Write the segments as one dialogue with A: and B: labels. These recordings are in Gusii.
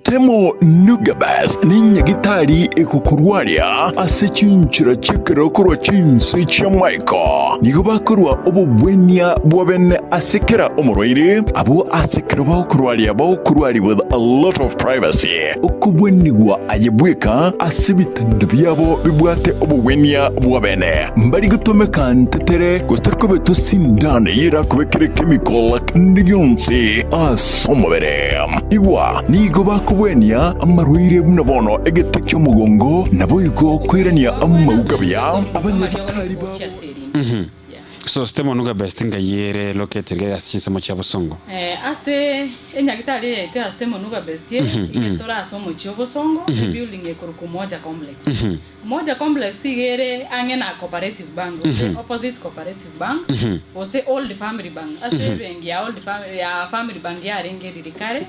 A: Stemo Nugabes nenyagitari egokorwaria ase chinchera chi'ekerero korwa chinse chi'amaiko. Nigo bakorua obobwenia bwa bene ase kera omorwaire, abwo ase ekero bagokorwaria bagokorwaria with a lot of privacy. Okobwenigwa aye bweka ase ebitanda biabo bibwate obobwenia bwa bene. Mbari gotomeka ntetere gose tari kobetwa sindano eyio erakobekere chemical kende gionsi ase omobere. Igwa, nigo bakobwenia amarwaire buna bono egete ki'omogongo, naboigo koirania amauga buya abanyagitari babo.
B: So Stemo Nuga Best ngai ere located iga ase chinsemo chia Bosongo?
C: Ase enyagitari eye yaito ya Stemo Nuga Best ere, iga tore ase omochie o Bosongo, ebuilding ekorokwa Umoja Complex. Umoja Complex iga ere ang'e na Cooperative Bank gose opposite Cooperative Bank gose Old Family Bank. Ase ebenki ya Old ya Family Bank yarenge riria kare,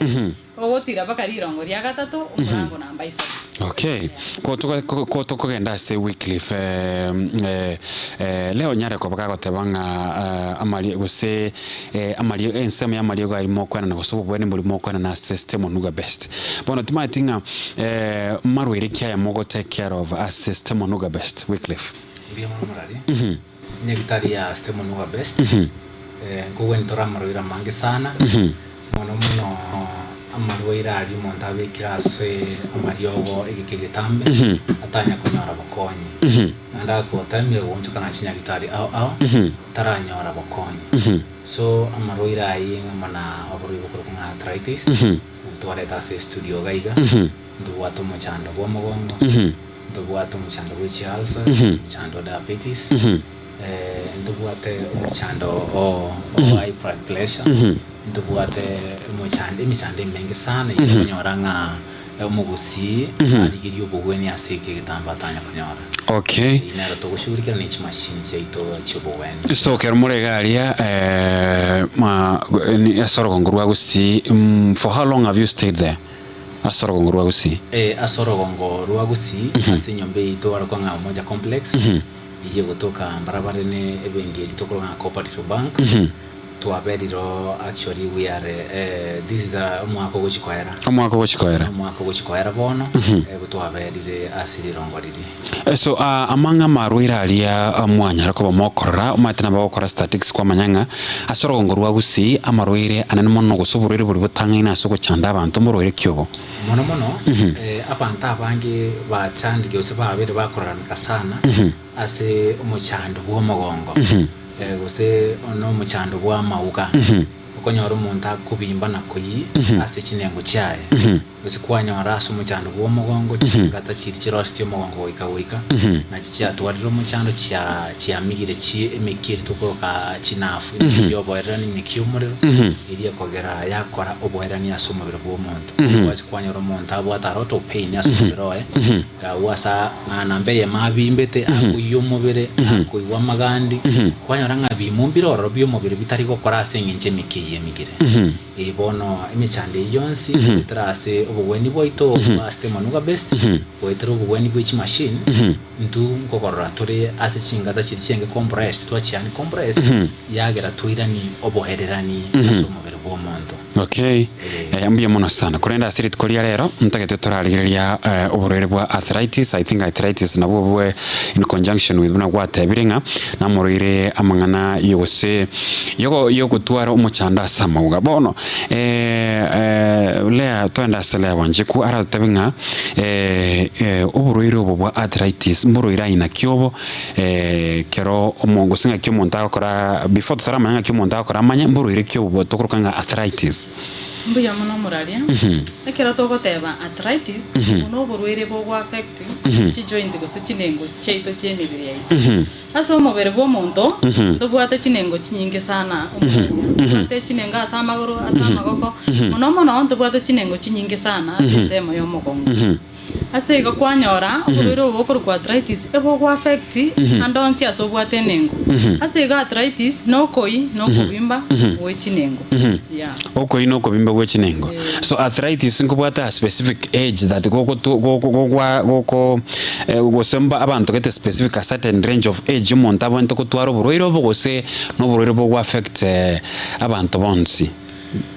C: ogotira mpaka rirongo ria gatato omorango namba isato.
B: Okay, ko togo ko ko tokogenda ase Wycliffe leo onyare koba gagoteba ng'a amarie gose amario ensemo ya amariogo aria mokwenana gose obobweni mboria mokwenana ase Stemo Nuga Best. Bono timanyeti ng'a marwaire ki aya mogo take care of ase Stemo Nuga Best, Wycliffe?
D: Mbuya mono morari. Nyagitari ya Stemo Nuga Best, nkogwenia tore amarwaire amange sana, mono mono amarwaire aria omonto abekire ase amariogo egeka egetambe, atanya konyora bokonyi. Naende agotemire goonchokana ase chinyagitari ao ao, taranyora bokonyi. So amarwaire ayio ng'amo na oborwaire bokorokwa ng'a arthritis, obwo twareta ase estudio iga iga, ntobwate omochando bw'omogongo, ntobwate omochando bwe chiulcers, omochando o diabetes, ntobwate omochando o o high blood pressure, ntobwate omochando emechando emenge sana eyio okonyora ng'a omogusii arigerie obogwenia ase eke egetambo atanya konyora.
B: Okay.
D: Eyio nero togoshughulikera ne chimashini chiaito chi'obogwenia.
B: So ekero more iga aria ma ase orogongo rwa Gusii, for how long have you stayed there? Ase orogongo rwa Gusii.
D: Ee, ase orogongo rwa Gusii, ase enyomba eye twarokwa ng'a Umoja Complex, eyio egotoka mbarabare ne ebenki eria tokoroka ng'a Cooperative Bank, twaberire oo actually we are eh, this is a omwaka ogochi koera.
B: Omwaka ogochi koera.
D: Omwaka ogochi koera bono, eh, twaberire ase rirongo riria.
B: So amang'a amarwaire aria mwanyara koba mokorora, omanyete nabo ogokora statics kwamanya ng'a ase orogongo rwa Gusii amarwaire anene mono gose oborwaire boria botang'aine ase ogochanda abanto mborwaire ki obo?
D: Mono mono abanto abange bachandire gose babeire bakororanika sana ase omochando bw'omogongo gose nomochando bw'amauga. Okonyora omonto akobimba na koyia ase chinengo chiaye. Gose kwanyora ase omochando bw'omogongo chingata chiria chirosetie omogongo goika goika, nachi chiatwarire omochando chia chiamigire chie emekia eria tokoroka chinafu, emekia y'oboererani, emekia y'omorero, eria ekogera yakora oboererani ase omobere bw'omonto. Gwacha kwanyora omonto abwate a lot of pain ase omobere oye, agwo ase aa namba eyemo abimbete, akoyia omobere, akoigwa amagandi, kwanyora ng'a bimo mbire ororo bi'omobere bitari gokora ase eng'encho emekia eyio emigire. Ee bono, emechando eyio yonsi goetera ase obogwenia bwaito bwa Stemo Nuga Best, goetera obogwenia bwe chimachine, intwe nkogorora tore ase chingata chiria chiaenge compressed, twachiani compressed, yagera twairani oboererani ase omobere bw'omonto.
B: Okay,
D: Ee.
B: mbuya mono sana. Korende ase rituko ria rero, ntagete torarigereria oborwaire bwa arthritis, I think arthritis nabwo bwe in conjunction with buna gwatebire ng'a namorwaire amang'ana gose Yogo yogotwara omochando ase amauga. Bono Lea, toende ase Lea Wanjiku aratotebie ng'a oborwaire obo bwa arthritis mborwaire aina ki obo kero omo gose ng'aki omonto agokora before totaramanya ng'aki omonto agokora amanye mborwaire ki obo tokoroka ng'a arthritis.
C: Mbuya mono omoraria. Ekero togoteba arthritis, obo noborwaire bogo affect chijoint gose chinengo chiaito chiemebere yaito. Ase omobere bw'omonto ntobwate chinengo chinyinge sana omoraria. Ntobwate chinengo ase amagoro, ase amagoko, mono mono ntobwate chinengo chinyinge sana ase ensemo y'omogongo. Ase igo kwanyora oborwaire obo bokorokwa arthritis ebogo affect ande onsi ase obwate enengo. Ase igo arthritis nokoi na okobimba gwe chinengo. Yeah.
B: Okoi na okobimba gwe chinengo. So arthritis nkobwate a specific age that gogotu goko gogwa goko gose mba abanto gete specific a certain range of age omonto abwenerete gotwara oborwaire obo gose na oborwaire bogo affect abanto bonsi.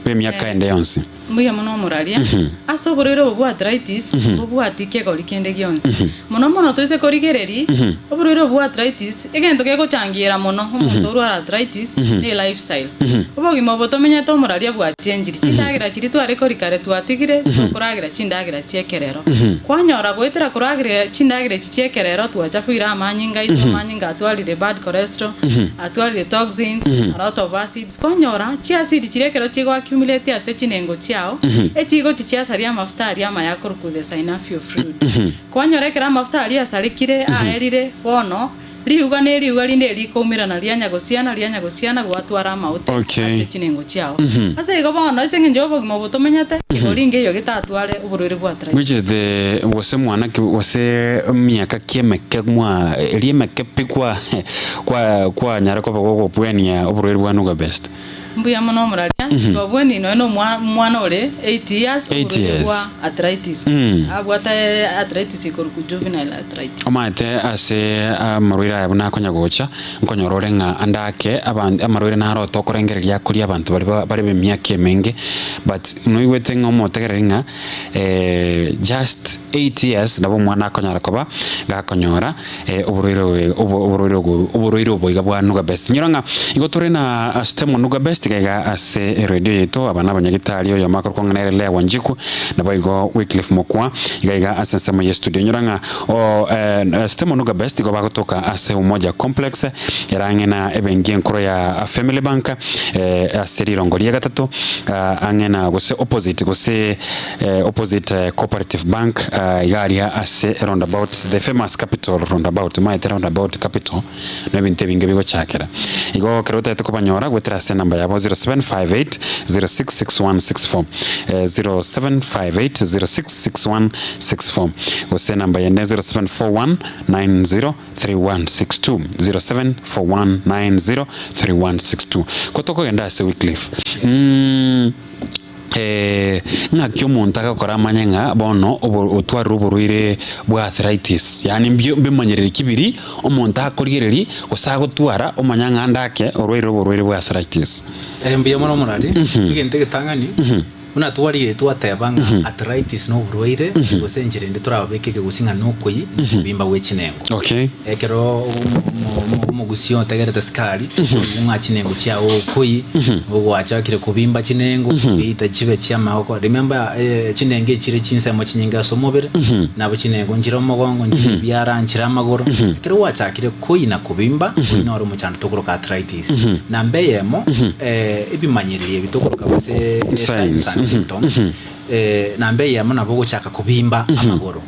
B: Bw'emiaka ende yonsi.
C: Mbuya mono omoraria, ase oborwaire obo bwa arthritis mbobwati kegori kende gionsi. Mono mono toise korigereria, oborwaire obo bwa arthritis, egento gegochangiera mono omonto orware arthritis ne lifestyle. Obogima obo tomenyete omoraria bwachenchiri, chindagera chiria tware koria kare twatigire, tokoragera chindagera chi'ekerero. Kwanyora goetera koragera chindagera echi chi'ekerero twachafuire amanyinga aito, amanyinga atwarire bad cholesterol, atwarire toxins, a lot of acids. Konyora, chiasidi chiria ekero chigo accumulate ase chinengo chiao, echigochi chiasaria amafuta aria amaya akorokwa the synovial fluid. Kwanyora ekero amafuta aria asarekire, aerire, bono, riuga ne riuga rinde erikoumerana rianya gosiana rianya gosiana gwatwara amaote ase chinengo chiao. Ase igo bono, ase eng'encho y'obogima obo tomenyete, kegori nkeiyo getatware oborwaire bwa arthritis.
B: Which is the gose mwana ki gose emiaka ki emeke mwa eria emeke pi kwa Kwa kwanyara koba gogobwenia oborwaire bwa Nuga Best.
C: Mbuya mono omoraria, twabwenie nonya na omwana ore 8 years
B: 8
C: oborwaire
B: years.
C: bwa arthritis. Abwate arthritis ekorokwa juvenile arthritis.
B: Omanyete ase amarwaire aya buna akonya gocha, nkonyora ore ng'a ande ake aban amarwaire naro tokorengereria akoria abanto baria bare b'emiaka emenge, but noigwete ng'a omotegereri ng'a just 8 years nabo omwana akonyara koba gakonyora oborwaire obo obo oborwaire obo oborwaire obo iga bwa Nuga Best. Inyora ng'a igo tore na Stemo Nuga Best iga iga ase eredio yaito, aba nabanyagitari oyomo akorokwa ng'a nere Leah Wanjiku, naboigo Wycliffe Mokua iga iga ase ensemo ye studio. Inyora ng'a o Stemo Nuga Best igo bagotoka ase Umoja Complex ere ang'e na ebenki enkoro ya Family Bank ase rirongo ria gatato ang'e na gose opposite gose Opposite Cooperative Bank iga aria ase roundabout the famous capital roundabout omanyete roundabout capital na ebinto ebinge bigochakera igo ekero otagete kobanyora goetera ase enamba yabo 0758 066164 0758 066164 gose enamba yende 0741 90 3162 0741 90 3162 ko tokogenda ase Wycliffe mm. Ng'aki omonto agakora amanye ng'a bono otwarire oborwaire bwa arthritis, yaani mbio mbimanyereri ki biria omonto akorigereria gose agotwara omanya ng'a ande ake orwaire oborwaire bwa arthritis.
D: Mbuya mono omorari, egento egetang'ani buna twarigereria twateba ng'a arthritis na oborwaire gose enchera ende torababeke ekegusii ng'a nokoyi na okobimba gwe chinengo.
B: Okay.
D: Ekero omogusia otegerete sikari, oigwe ng'a chinengo chiao okoi, ogwachakire kobimba chinengo, either chibe chi'amagoko. Remember chinengo echire chinsemo chinyinge ase omobere, nabo chinengo nchire omogongo, nchire ebiara, nchire amagoro. Ekero gwachakire koi na kobimba, oyio noro omochando tokoroka arthritis. Namba eyemo, ebimanyererio ebi tokoroka gose
B: Signs.
D: signs and symptoms, Namba eyemo nabo ogochaka kobimba amagoro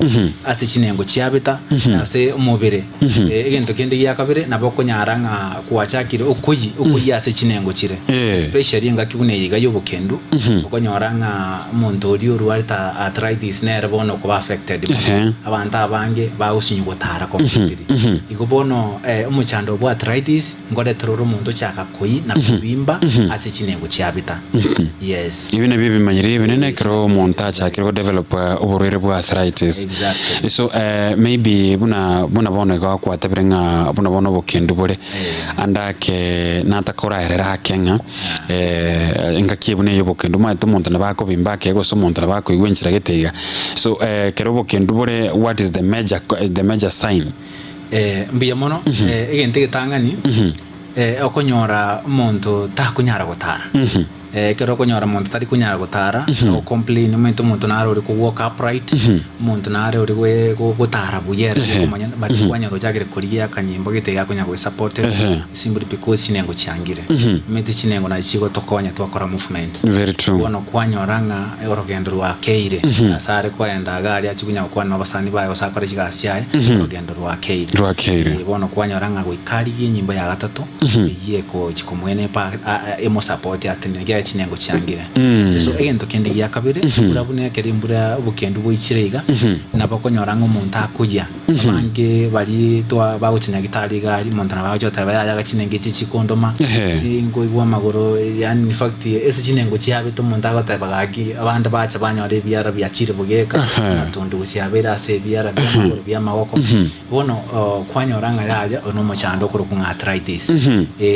D: ase chinengo chiabeta ase omobere. Egento kende gia kabere nabo okonyara ng'a gwachakire okoyi okoyia ase chinengo chire especially engaki buna eye iga y'obokendu okonyora ng'a omonto oria orwarete arthritis nere bono okoba affected mono. Abanto abange bagosinywa gotara completely. Igo bono omochando bwa arthritis nkoretera ore omonto ochaka koyi na kobimba ase chinengo chiabeta. Yes.
B: Ebi nabio ebimanyererio ebinene ekero omonto achakire go develop oborwaire bwa arthritis.
D: Exactly.
B: So maybe buna buna bono igo akwatebire ng'a buna bono obokendu bore, ande ake natakoraerera ake ng'a engaki buna eye obokendu omanyete omonto nabo akobimba ake gose omonto nabo akoigwa enchera gete iga. So ekero obokendu bore what is the major the major sign?
D: Mbuya mono, egento egetang'ani, okonyora omonto takonyara gotara. Ekero okonyora omonto tari konyara gotara, ago complain, omanyete omonto nare ore ko walk upright, omonto nare ore goe go gotara buya ere okomanya but kwanyora ochakire korigia akanyimbo gete iga akonya goesupport simply because chinengo chiangire. Omanyete chinengo nachi chigotokonya twakora movement.
B: Very true.
D: Bono kwanyora ng'a orogendo rwakeire, ase are koenda iga aria achie konya gokwana na abasani baye gose akore chigasi chiaye, orogendo rwakeire.
B: Rwakeire.
D: Bono kwanyora ng'a goika arigie enyimbo ya gatato, eyio ekochi komwene pa emosapote atenene ekiagera chinengo chiangire. So egento kende gia kabere, embura buna ekero embura obokendu boichire iga, nabo okonyora ng'a omonto akoyia, abange baria twa bagochia nyagetari iga aria, omonto nabo agocha goteba yaya iga chinengo echi chikondoma, chinkoigwa amagoro yaani in fact ase chinengo chiabete omonto agoteba gaki, abande bacha banyora ebiara biachire bogeka, amatundu gose abeire ase ebiara bia amagoro bia amagoko. Bono kwanyora ng'a yaya oyo nomochando okorokwa ng'a arthritis.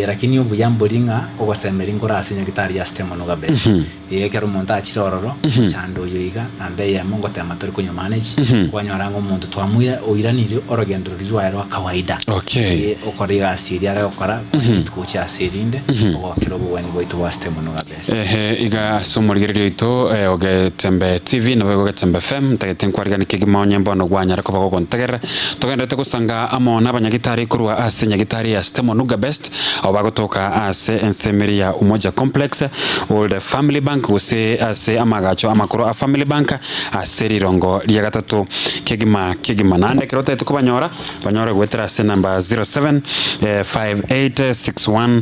D: Lakini obuya mbori ng'a ogosemeria nkore ase nyagetari ya. Stemonuga Best. Ee, ekero omonto achire ororo, omochando oyo iga, namba eyemo ngotema tori konywa manage, kwanyora ng'a omonto twamoira oiranire orogendo roria rwaye rwa kawaida.
B: Okay.
D: Ee, okora egasi eria are gokora, korende rituko gochia ase erinde, ogokera obogwenia bwaito bwa Stemonuga Best.
B: Ehe, iga ase omorigereria oito eh, Ogetembe TV nabo igo Ogetembe FM, ntagete nkwarigani kegima onye mbono gwanyara koba gogontegerera. Togenderete gosanga amo nabanyagitari korwa ase nyagitari ya Stemonuga Best, Abwo bagotoka ase ensemeri ya Umoja Complex, Old Family Bank gose ase amagacho amakoro a Family Bank ase rirongo ria gatato kegima kegima. Naende ekero otagete kobanyora, banyore goetera ase enamba 07 58 61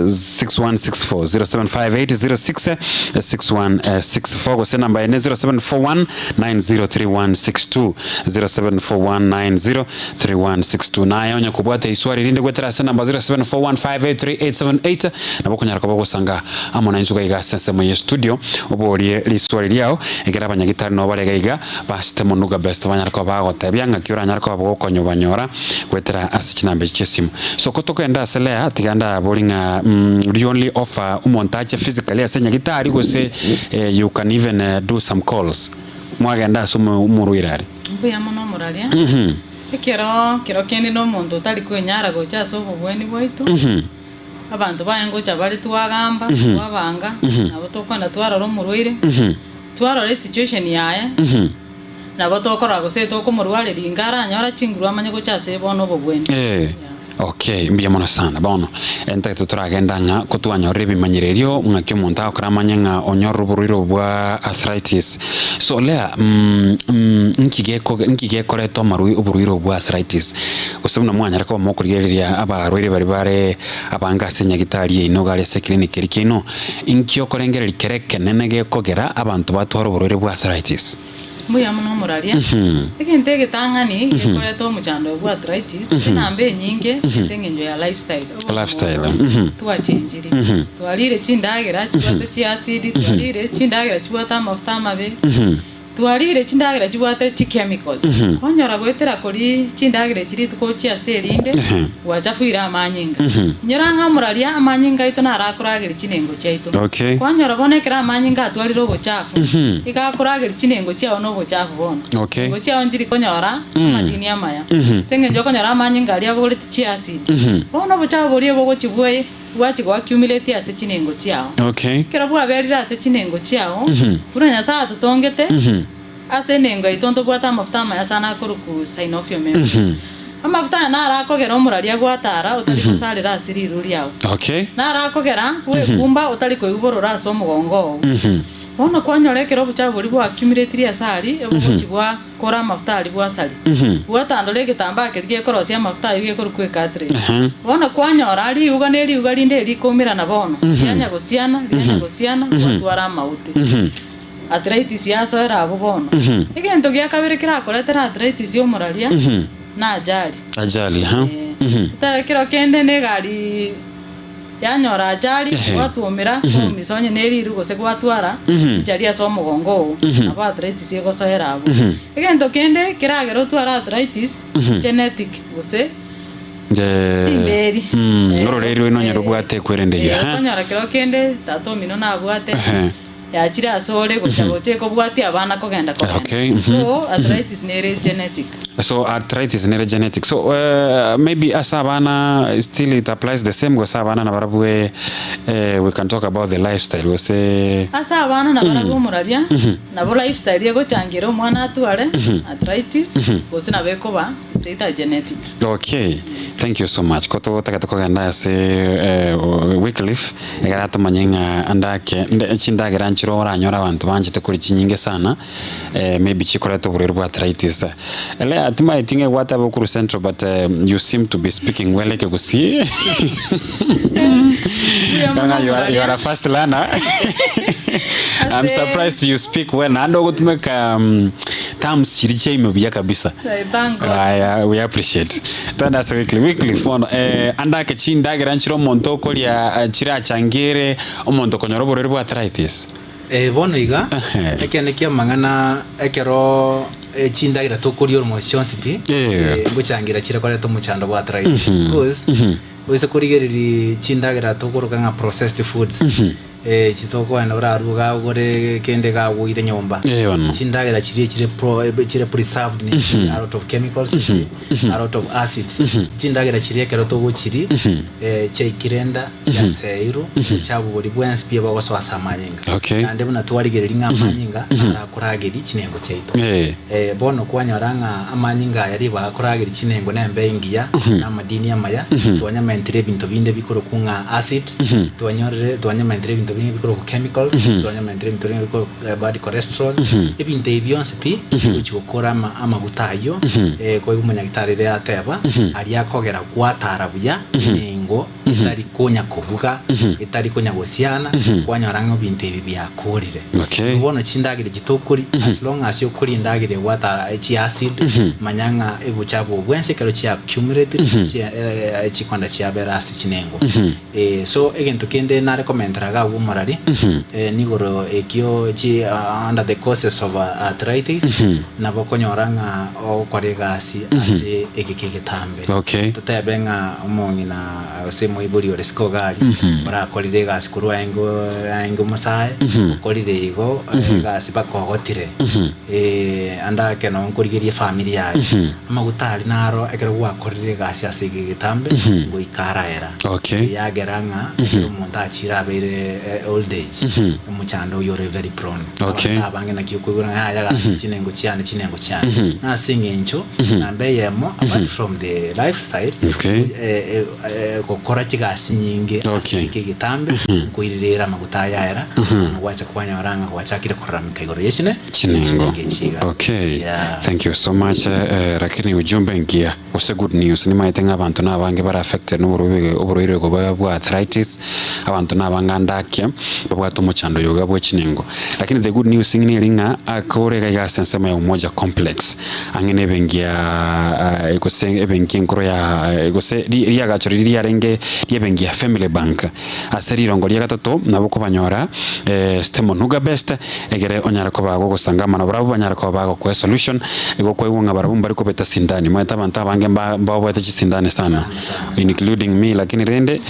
B: 6164 0758 06 6164 gose enamba ende 0741 903162 0741 903162. Naye onye kobwate iswari rinde gwetera ase enamba 0741583878 nabo okonyara koba ogosanga amo nainche iga iga ase ensemo ye studio oborie riswari riao ekero abanyagitari nabo bare iga iga basete mono iga best banyare koba bagotebia ng'aki oranyare koba gokonyobanyora gwetera ase chinamba echi chi'esimu. So ko tokogenda ase lea tiga ndabori ng'a do you only offer omonto ache physically ase nyagitari gose you can even do some calls mwagenda ase omorwaire aria?
C: Mbuya mono omoraria, ekero kero kende na omonto otari kwenyara gocha ase obobweni bwaito, abanto baye ngocha bare twagamba, twabanga, nabo tokoenda twarora omorwaire, twarora esituation yaye, nabo tokorora gose tokomorwareria inga aranyore chinguru amanye gocha ase bono obobweni.
B: Eh. Okay, mbuya mono sana. Bono, entagete toragenda ng'a ko twanyorire ebimanyererio ng'aki omonto agokora amanye ng'a onyorire oborwaire obo bwa arthritis. So Lea, mm, mm, nki geko nki gekoreta omarwai oborwaire obo bwa arthritis? Gose buna mwanyare koba mokorigereria abarwaire baria bare abange ase enyagitari yaino iga aria ase eclinic eria kiaino, inki okorengereria kere ekenene gekogera abanto batware oborwaire bwa arthritis?
C: Mbuya mono omoraria. Egento egetang'ani gekoreta omochando oyo bwa arthritis, enamba enyinge ase eng'encho ya lifestyle. Obogima
B: Lifestyle,
C: obo
B: mhm.
C: twachenchiri. Twarire chindagera chibwate chiacid, twarire chindagera chibwate amafuta amabe, twarire chindagera chibwate chichemicals. Kwanyora goetera koria chindagera echi rituko ochie ase erinde, gwachafuire amanyinga. Inyora ng'a omoraria amanyinga aito naro akorageria chinengo chiaito.
B: Okay.
C: Kwanyora bono ekero amanyinga atwarire obochafu, iga akorageria chinengo chiao na obochafu bono.
B: Okay.
C: Chinengo chiao nchiri konyora amadini amaya. Ase eng'encho okonyora amanyinga aria abogoretie chiacid. Bono obochafu boria bogochia bwaye bwachia go accumulate ase chinengo chiao.
B: Okay.
C: Ekero bwaberire ase chinengo chiao, buna Nyasae atotongete, Ase enengo yaito ntobwate amafuta amaya sana akorokwa synovial membrane. Amafuta aya naro akogera omoraria gwatara otari gosarera ase riru riao.
B: Okay.
C: Naro akogera bwekumba otari koigwa bororo ase omogongo oo. Bono kwanyora ekero obochafu boria bwa accumulate ase aria, ebogochi bwa kora amafuta aria bwasaria. Bwatandora egetambaa keria gekorosia amafuta ayio gekorokwa ecartridge. Bono kwanyora riuga ne riuga rinde rikoumerana bono, rianya gosiana, rianya gosiana, gwatwara amaute. Arthritis yasoera abwo bono. Egento gia kabere kerakoretere arthritis y'omoraria na ajali.
B: Ajali, ha?
C: Eh, totebe kero kende na egari yanyora ajali, gwatwomera, kwaumisa onye ne riru gose gwatwara injury ase omogongo oo, nabo arthritis egosoera abwo. Egento kende keragere otware arthritis, genetic gose chinderi.
B: Ororeri rwaino onye robwate ekwerende eyio, ha?
C: Okonyora kero kende tata omino nabwate.
B: Ehe.
C: Yachire asore gocha gocha ekobwatia abana kogenda kogenda.
B: Okay, mhm.
C: So arthritis nere genetic.
B: So arthritis nere genetic. So maybe ase abana still it applies the same gose abana nabarabwo we can talk about the lifestyle gose.
C: Ase abana nabarabwo omoraria nabo lifestyle egochangira omwana atware arthritis gose nabo ekoba gose etari genetic.
B: Okay, thank you so much. Ko totagete kogenda ase Wycliffe Ekero atomanye ng'a andake nde chindagera nchire oranyore abanto banchete koria chinyinge sana, maybe chikoreta oborwaire bwa arthritis. Ere timaeti ng'a egwate abe korwa central but you seem to be speaking well ekegusii.
C: Mbuya mono
B: Ng'a you are, you are a
C: Muraria.
B: fast learner. I'm
C: Ase-
B: surprised you speak well. Naende ogotumeka terms chiria chiaime buya kabisa.
C: I thank God.
B: Aya, we appreciate. Twende ase weekly weekly bono eh, ande ake chindagera nchire omonto okoria eh, chirachangere omonto okonyora oborwaire bwa arthritis.
D: Eh, bono iga
B: Ehe.
D: ekeene ki'amang'ana ekero Chindagera tokoria almost chionsi pi, ngochangira chire koreta omochando bwa arthritis. Because, oise korigereria chindagera tokoroka ng'a processed foods, echi tokoenda orarue iga ogore kende iga oire nyomba.
B: Bono.
D: Chindagera chiria chire pro chire preserved ne chire a lot of chemicals, a lot of acids. Chindagera chiria ekero togochiria, chiaikire enda, chiaseirwe, chiabogori bwensi pi bogosoa ase amanyinga. Naende buna twarigereria ng'a amanyinga naro akorageria chinengo chiaito. Bono kwanyora ng'a amanyinga aya ribaga akorageria chinengo nembe engiya, na amadini amaya, twanyamentire ebinto binde bikorokwa ng'a acid, twanyorire twanyamentire ebinto binde bikorokwa chemicals, twanyamentire ebinto binde bikorokwa bad cholesterol, ebinto ebi bionsi pi, bigochi gokora ama amaguta ayio, koigwa omonyagitari riria ateba, aria akogera gwatara buya, enengo etari konya kobuga, etari konya gosiana, kwanyora ng'a ebinto ebi biakorire.
B: Okay.
D: Bono chindagera echi tokori, as long as okoria endagera ebwate chiacid, manya ng'a ebochafu obo bwensi ekero chia accumulated, chia chikonda chiabera ase chinengo. So egento kende nare komentera iga agwo omorari, nigoro ekio chi under the causes of arthritis, nabo okonyora ng'a ogokora egasi ase egeka egetambe.
B: Okay.
D: Totebe ng'a omong'ina gose moibori ore siko iga aria, orakorire egasi korwa aenge aenge omosae, okorire igo egasi mpaka ogotire, ande ake noo nkorigeria efamiri yaye. Amaguta aria naro ekero gwakorire egasi ase ege egetambe, goika araera.
B: Okay.
D: Eyagera ng'a ekero omonto achire abeire old age, omochando oyio ore very prone.
B: Okay.
D: Abanto abange naki okoigora ng'a yaya gaki chinengo chiane chinengo chiane. Nase eng'encho namba eyemo apart from the lifestyle
B: Okay.
D: gokora chigasi nyinge ase
B: Okay.
D: egeka egetambe nkoirire amaguta aya aera bono gwacha kwanyora ng'a gwachakire kororameka igoro yechine
B: Chinengo.
D: chinengo echi iga.
B: Okay.
D: Yeah.
B: Thank you so much lakini ujumbe ngiya gose good news nimaete ng'a abanto nabange bare affected noborwaire oborwaire obo bwa arthritis abanto nabange ande akia babwate omochando oyo iga bwe chinengo. Lakini the good news ng'a neri ng'a akore iga iga ase ensemo ya Umoja Complex ang'e na ebenki ya gose ebenki enkoro ya gose riagacho riria riarenge ria ebenki ya Family Bank ase rirongo ria gatato nabo okobanyora Stemon Huga Best egere onyare koba gogosangamana barabwo banyare koba bagokoa esolution igo kwaigwa ng'a barabwo mbari kobeta sindani omanyete abanto abange mba mbaoboete chisindani sana including me lakini rende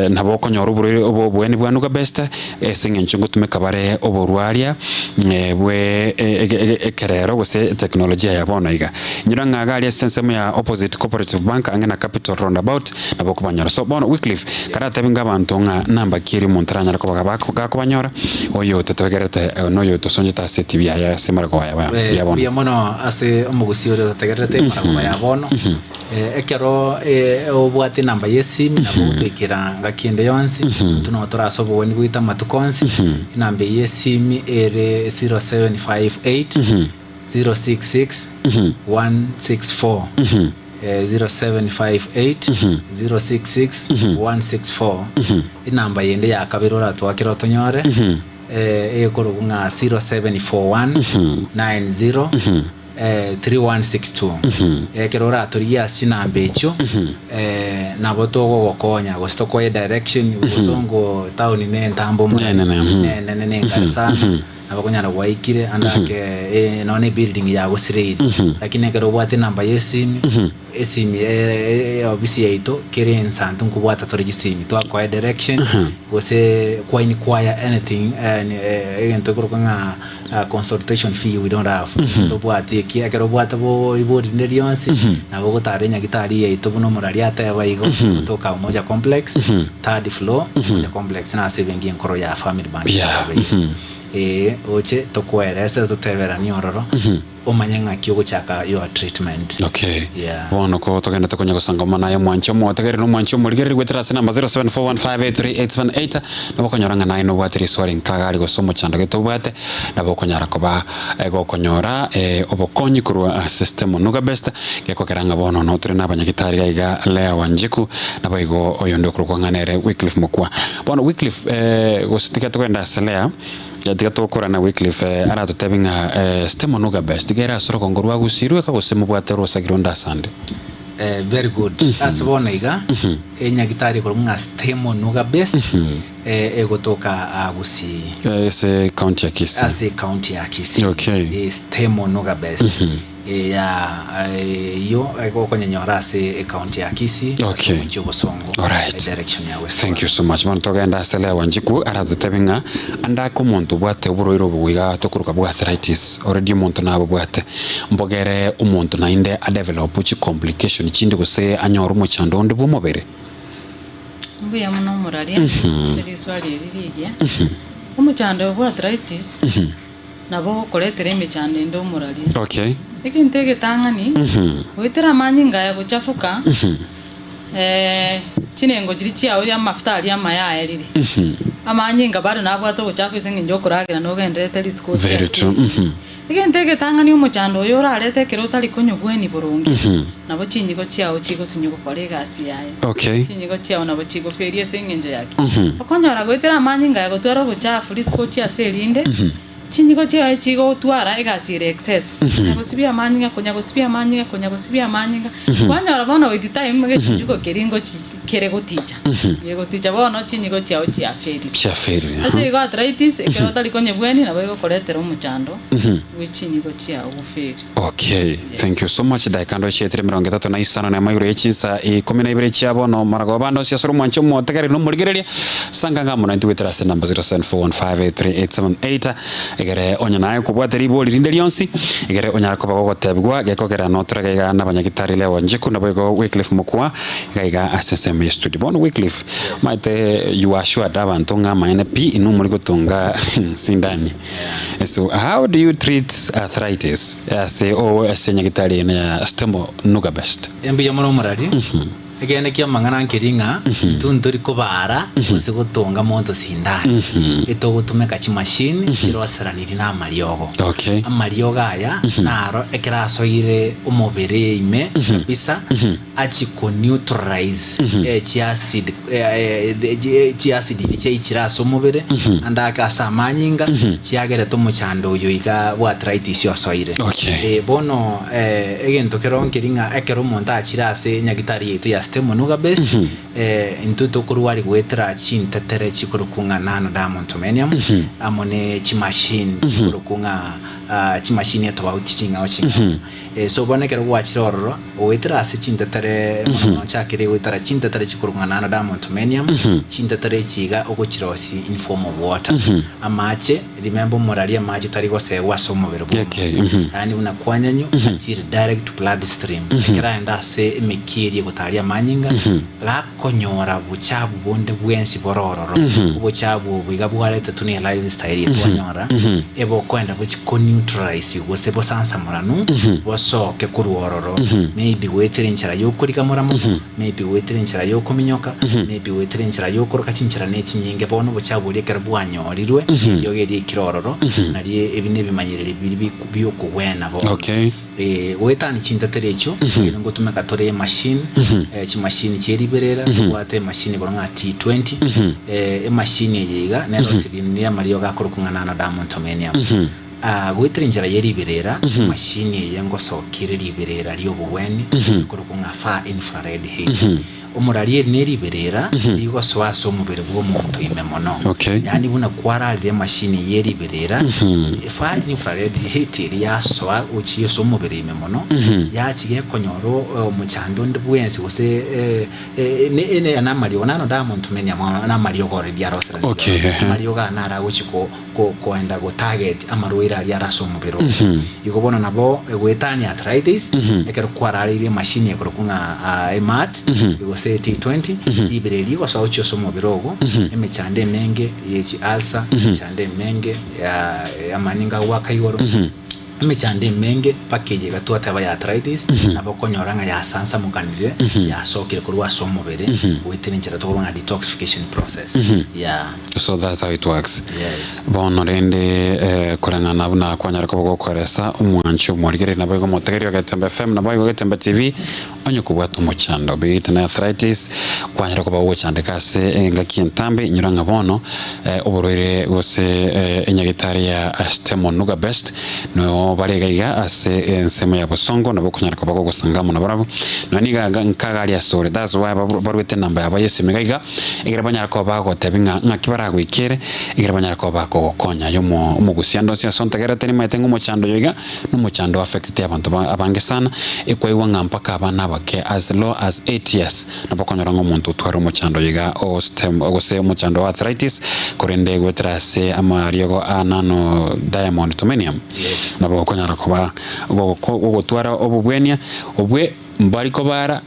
B: nabo okonyora oborwaire obo oboeni bwa Nuga Best ase eng'encho ngotumeka bare oborwaria bwe ekerero gose eteknolojia ya bono iga. Inyora ng'a iga aria ase ensemo ya opposite Cooperative Bank ang'e na Capital Roundabout nabo okobanyora. So bono Wycliffe karatebie ng'a abanto ng'a namba ki eria omonto aranyare koba gakobanyora, oyo ototegererete na oyo otosonchete ase etibi yaye ase amaragoba ya bono.
D: Mbuya mono ase omogusii oria ototegererete amaragoba ya bono. Ekero obwate enamba y'esimi nabo ogotoikera ngaki ende yonsi, intwe nabo tore ase obogeni bwaito amatuko onsi. Enamba eye y'esimi ere 0758 066 164, 0758 066 164. Enamba yende ya kabere oratwakere otonyore ekorokwa ng'a 0741 90 3162. Ekero oratorigie ase chinamba echio, nabo togogokonya gose tokoe direction gose ongo town ne entambe omorero
B: Nenene,
D: nenene nengare sana nabo okonyara gwaikire ande ake nonya ne building yagosireire lakini ekero obwate enamba ya esimi esimi ofisi yaito kere ensanto nkobwata tore chisimi twakoe direction gose kwa inquire anything egento ekorokwa ng'a Consultation fee we don't have tobwati eki ekero obwate bo ribori rinde rionsi nabo ogotara enyagitari yaito buna omorari ateba igo gotoka Umoja Complex third floor Umoja Complex nase ebenki enkoro ya Family Bank
B: Yeah.
D: Ee oche tokoerese toteberanie ororo omanye ng'aki ogochaka your treatment.
B: Okay.
D: Yeah.
B: Bono ko togendete konya gosanga omwana aye omwanchi omotegereri na omwanchi omorigereri goetera ase namba 0741583878 nabo okonyora ng'a naye nobwate riswali nkaga ari gose omochando gete obwate nabo okonyara koba gokonyora obokonyi korwa ase Stemo Nuga Best gekogera ng'a bono no tore na abanyagitari iga iga Leah Wanjiku naboigo oyonde okorokwa ng'a nere Wycliffe Mokua. Bono Wycliffe gose tiga togende ase Leah. Tiga tokorana Wycliffe aratotebi ng'a Stemo Nuga Best tiga ere ase orogongo rwa Gusii rweka gose mobwate orosagi ronde asande.
D: Very good. Ase bono iga, enyagitari ekorokwa ng'a Stemo Nuga Best. Egotoka Gusii.
B: Ase county ya Kisii.
D: Ase county ya Kisii.
B: Okay.
D: Stemo Nuga Best. Ya eyio okonyenyora ase ecounty ya Kisii.
B: Okay.
D: Ase omochie o Bosongo.
B: Alright.
D: Direction ya West.
B: Thank you so much. Bono togenda ase Lea Wanjiku aratotebie ng'a ande ake omonto obwate oborwaire obo iga tokoroka bwa arthritis already omonto nabobwate mbogere omonto naende adevelop chicomplication chinde gose anyore omochando onde bwa omobere.
C: Mbuya mono omoraria ase riswali eri rigiya. Omochando oyo bwa arthritis nabo ogokoretera emechando ende omoraria.
B: Okay.
C: Egento egetang'ani, goetera amanyinga aya gochafuka, chinengo chiria chiao amafuta aria amaya aerire. Amanyinga bado nabwate obochafu ase eng'encho okoragera nogendererete rituko
B: Very
C: ase
B: true.
C: erinde. Egento egetang'ani omochando oyo orarete ekero otari konywa bweni boronge, nabo chinyigo chiao chigosinywa gokora egasi yaye.
B: Okay.
C: Chinyigo chiao nabo chigoferia ase eng'encho yaki. Okonyora goetera amanyinga aya gotwara obochafu rituko ochia ase erinde, chinyigo chiaye chigotwara egasi ere excess. Konya gosibia amanyinga, konya gosibia amanyinga, konya gosibia amanyinga, kwanyora bono with time egechinchuko keria ngochi kere goticha. Gegoticha bono chinyigo chiao chiaferire.
B: Chiaferire, aha.
C: Ase igo arthritis ekero otari konyebweni nabo egokoretera omochando bwe chinyigo chiao goferi.
B: Okay, thank you so much. Dakika ndo chietire emerongo etato na isano na emo igoro ye chinsa ikomi na ibere chia bono maragoba bande onsi asore omwanche omotegereri na omorigereria sanga ng'a mono intwe goetera ase number 0741583878 egere onye naye kobwate ribori rinde rionsi egere onyare koba gogotebigwa gekogera notorege iga nabanyagitari Leo Njiku naboigo Wycliffe Mokua Iga iga ase ensemo ye studio. Bono Wycliffe, omanyete you assured abanto ng'a amaene pi inwe mori gotonga sindani. So how do you treat arthritis ase o ase nyagitari ene ya Stemo Nuga Best?
D: Mbuya mono omorari, ekeene ki'amang'ana nkeri ng'a intwe ntori kobara gose gotonga monto sindani, etogotumeka chimashini chiroseranirie namariogo.
B: Okay.
D: Amariogo aya naro ekero asoire omobere ime kabisa, achie ko neutralize chiacid chiacid echi chiaichire ase omobere ande ake ase amanyinga chiagerete omochando oyo iga bwa arthritis osoire.
B: Okay.
D: Bono egento kero nkeri ng'a ekero omonto achire ase nyagitari yaito ya Stemo Nuga Best intwe tokorwari goetera chintetere chikorokwa ng'a nano diamontomenium amo ne chimachine chikorokwa ng'a chimachine etobauti ching'ao ching'ao. So bono ekero gwachire ororo, goetera ase chintetere, mono mono chakire goetera chintetere chikorokwa ng'a nano diamontomenium, chintetere echi iga ogochirosia in form of water. Amache, remember omorari amache tari gosegwa ase omobere bwa
B: Okay,
D: omonto.
B: mhm.
D: Yaani buna kwanyanywa, achire direct to blood stream. Ekero aenda ase emekia eria egotaria amanyinga, gakonyora bochabu bonde bwensi bore ororo, obochabu obo iga bwaretetwe ne lifestyle eye twanyora, ebokoenda gochi ko neutralize gose bosansamoranu, bosoke korwa ororo, maybe goetera enchera yokorigamora mono, maybe goetera enchera yokominyoka, maybe goetera enchera yokoroka chinchera ne chinyinge, bono obochabu boria ekero bwanyorirwe, eriogo eria ekire ororo, nario ebi nebimanyereri biria biokogwena bono.
B: Okay.
D: Goetania chintetero echio, ekero ngotumeka tore emachine, chimachine chie riberera, tobwate emachine igoro ng'a T20, emachine eye iga nerosiririe amariogo akorokwa ng'a nano diamontomenium. Goetera enchera ye riberera, emachine eye ngosokia ere riberera ri'obogweni rikorokwa ng'a far infrared heat. Omorari eri neriberera rigosoa ase omobere bw'omonto ime mono.
B: Okay.
D: Yaani buna kwararire emachine eye y'eriberera, far infrared heat eria yasoa gochia ase omobere ime mono, yachia gekonyora omochando onde bwensi gose namariogo nano ndamontumenia mono namariogo already aroseranirie
B: Okay,
D: ororo.
B: ehe.
D: Amariogo aya naro agochia ko koenda go target amarwaire aria are ase omobere oo. Igo bono nabo egoetania arthritis, ekero kwarareirie emachine ekorokwa ng'a emat gose T20, ribero erio rigosoa gochia ase omobere ogo, emechando emenge ye chi ulcer, emechando emenge ya amanyinga agoaka igoro, emechando emenge mpaka eye iga twateba ya arthritis, nabo okonyora ng'a yasansamokanire, yasokire korwa ase omobere, goetera enchera tokorwa ng'a detoxification process, yeah.
B: So that's how it works.
D: Yes.
B: Bono rende koreng'ana buna kwanyara koba gokoeresa omwanchi omorigereria naboigo omotegereria o Getembe FM naboigo Getembe TV onye kobwate omochando be it ne arthritis kwanyara koba gogochandeka ase engaki entambe inyora ng'a bono oborwaire gose enyagetari ya Stemo Nuga Best noyo. No bare iga iga ase ensemo ya bosongo nabo okonyara koba gogosanga amo nabarabwo. Nonya nigo iga nkagari asore, that's why baruete enamba yabo y'esimi iga iga, ekero banyara koba bagotebi ng'a ng'aki baragoikere, ekero banyara koba bakogokonya. Aye omo omogusia ande onsi ase ontegererete nimaete ng'a omochando oyo iga, nomochando o affectete abanto ba abange sana, ekwaigwa ng'a mpaka abana abake as low as 8 years, nabo okonyora ng'a omonto otware omochando oyo iga o stem gose omochando o arthritis, korende goetera ase amariogo a nano diamond tomenium,
D: Yes.
B: nabo okonyara koba goko gogotwara obobwenia obwe mbari kobara,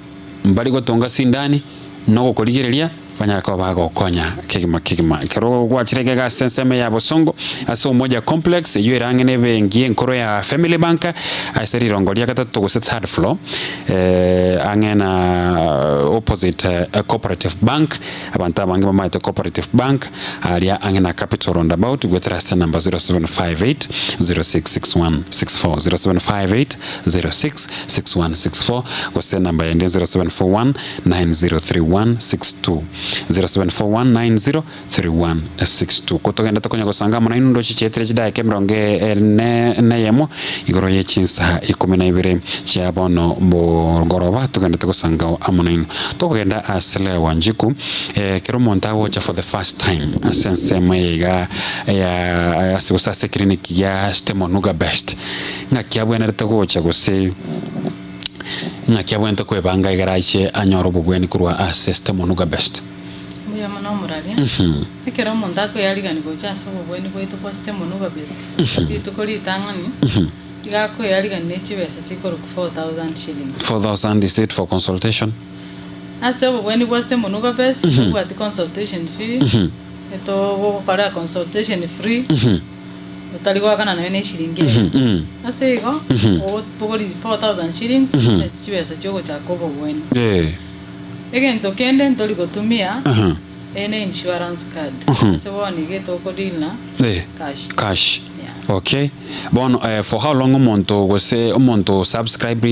B: mbari gotonga sindani, na ogokorigereria, banyare koba bagokonya kegima kegima. Ekero gwachire iga ase ensemo ya Bosongo, ase Umoja Complex, eyio ere ang'e na ebenki enkoro ya Family Bank, ase rirongo ria gatato gose third floor, ang'e na opposite Cooperative Bank, abanto abange bamaete Cooperative Bank, aria ang'e na Capital Roundabout, goetera ase enamba 0758 066164, 0758 066164, gose enamba yende 0741 903162, 0741903162. Kotogenda tokonya gosanga amo nainwe ndoche chietire chidaeka emerongo ene na eyemo igoro ye chinsa ikomi na ibere chia bono bogoroba togendete gosanga amo nainwe. Tokogenda ase Lea Wanjiku ekero omonto agocha for the first time ase ensemo eye iga ya ase gose ase eclinic ya Stemonuga Best ng'aki abwenerete gocha gose Ng'aki abwenerete kwebanga egere ache anyore obobweni korwa ase Stemonuga Best?
C: Mbuya mono omoraria. Ekero omonto akoyarigania gocha ase obobweni bwaito bwa Stemonuga Best, rituko ritang'ani, iga akoyarigania ne chibesa chikorokwa 4000 shillings.
B: 4000 is it for consultation?
C: Ase obobweni bwa Stemonuga Best, tobwati consultation fee, etogogokorera consultation free. Otari goakana nonya ne eshiringi eyemo. Ase igo, obogorie 4000 shillings, nachi chibesa chiogochaka obogwenia. Egento kende ntori gotumia, eye ne insurance card. Ase bono iga etoko deal na cash.
B: Cash.
C: Yeah.
B: Okay. Bono for how long omonto gose omonto subscribe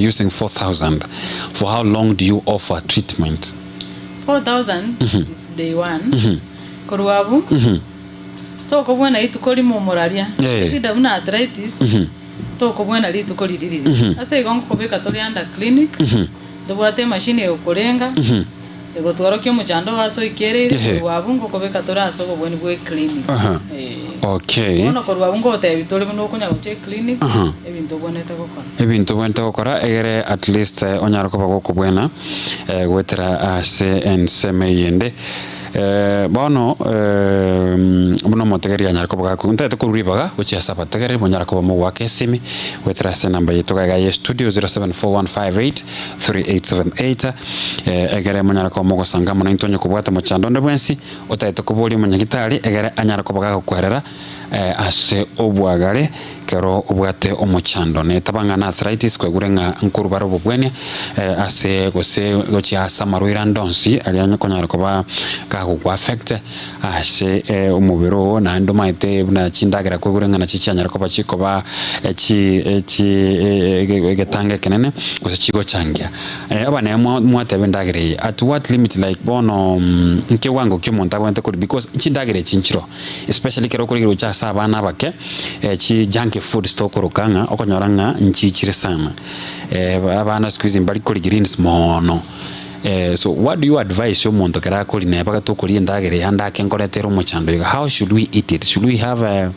B: using 4000, for how long do you offer treatment?
C: 4000 is day one. Korwa abwo, Tokobwena rituko rimo omoraria,
B: Eh.
C: shida buna arthritis, tokobwena rituko riria riria. Ase igo nkobeka tore under clinic, ntobwate emachine egokorenga, egotworokia omochando oo ase oikereire,
B: Ehe.
C: korwa abwo nkokobeka tore ase obobweni bwa eclinic.
B: Aha.
C: Eh.
B: Okay.
C: Bono korwa abwo ngotebi tore buna okonya gocha eclinic,
B: Aha.
C: ebinto obwenerete gokora.
B: Ebinto obwenerete gokora egere at least onyare koba gokobwena goetera ase ensemo eyende. Bono buna omotegereri anyare koba gaku ntagete korwa ribaga gochia ase abategereri monyare koba mogoaka esimi goetera ase enamba yaito iga iga ya estudio 0741583878 egere monyare koba mogosanga amo naintwe onye kobwate mochando onde bwensi otagete koboria omonyagitari egere anyare koba gagokwerera ase obwagare Ekero obwate omochando, netaba ng'a n'arthritis, kwegure ng'a nkorubare obobwenia ase gose gochia ase amarwaire ande onsi aria konyara koba gagokwa affect ase omobere oo, naende omanyete buna chindagera kwegure ng'a nachi chianyara koba chikoba chi chi egetanga ekenene gose chigochangia. Abana mwateba endagera eye at what limit like bono nkewango ki omonto abwenerete koria because chindagera echi nchiroo. Especially ekero okorigereria gocha ase abana abake, chi junk foods tokoroka ng'a okonyora ng'a nchichire sana. Abana siku hizi mbari koria greens moono. So what do you advise omonto ekero akoria neba tokoria endagera eye ande ake nkoretere omochando iga, how should we eat it? Should we have a